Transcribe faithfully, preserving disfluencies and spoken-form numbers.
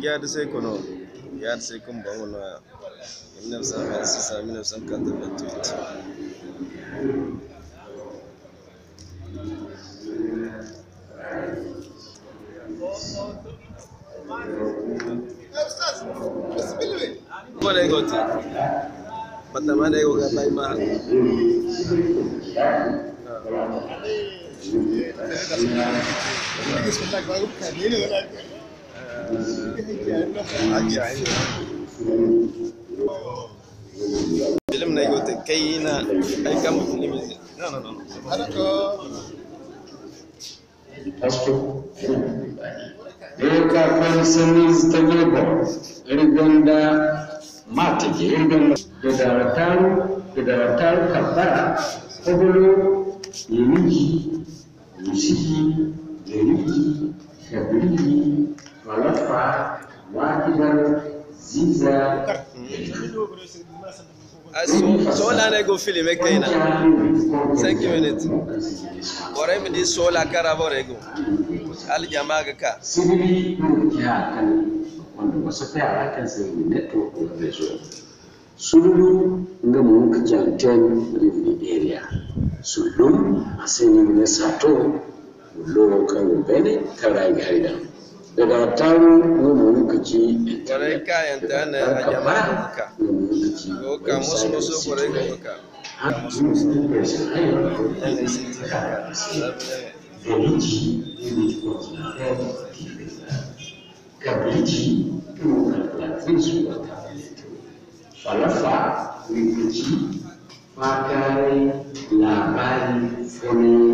Gyaadi se kono, gyaadi se kun bangu no ya. Mille neuf cent vingt-six à mille neuf cent quatre-vingt-huit. Borey go te. Batama day go ga bay ma. Film no ay go te kayna, ay kam film. No, no, no, no. Pasto, iri ka koy sanni ize taji boŋ, iri gonda ma taji, iri gonda da daara taaru, da daara taaru kabbara, kobolo, yemiji, musiji, geriji, kabiriji, falafa, wakibar, ziza. Ay, so, sohõ no ay go filme kayna. Cinq minutes. Borey ma di sohõ kara borey go. Aljama ga ka. Sibiri, iri ga ci haya kaŋ wanda wasa te a ra kaŋ se i ga ne to ko rezo. Sululu nga mo nga ci antenne living area. Sullum a se no i ga ne sato. Looro kaŋ go beene kaŋ ra i ga hari daŋ. Da daara taaru no mo nga ci borey kayanta ne a jama go ga ka. Go ga ka moso moso, borey go ga ka. Falafa, nga ci faakaaray laabaari fo no.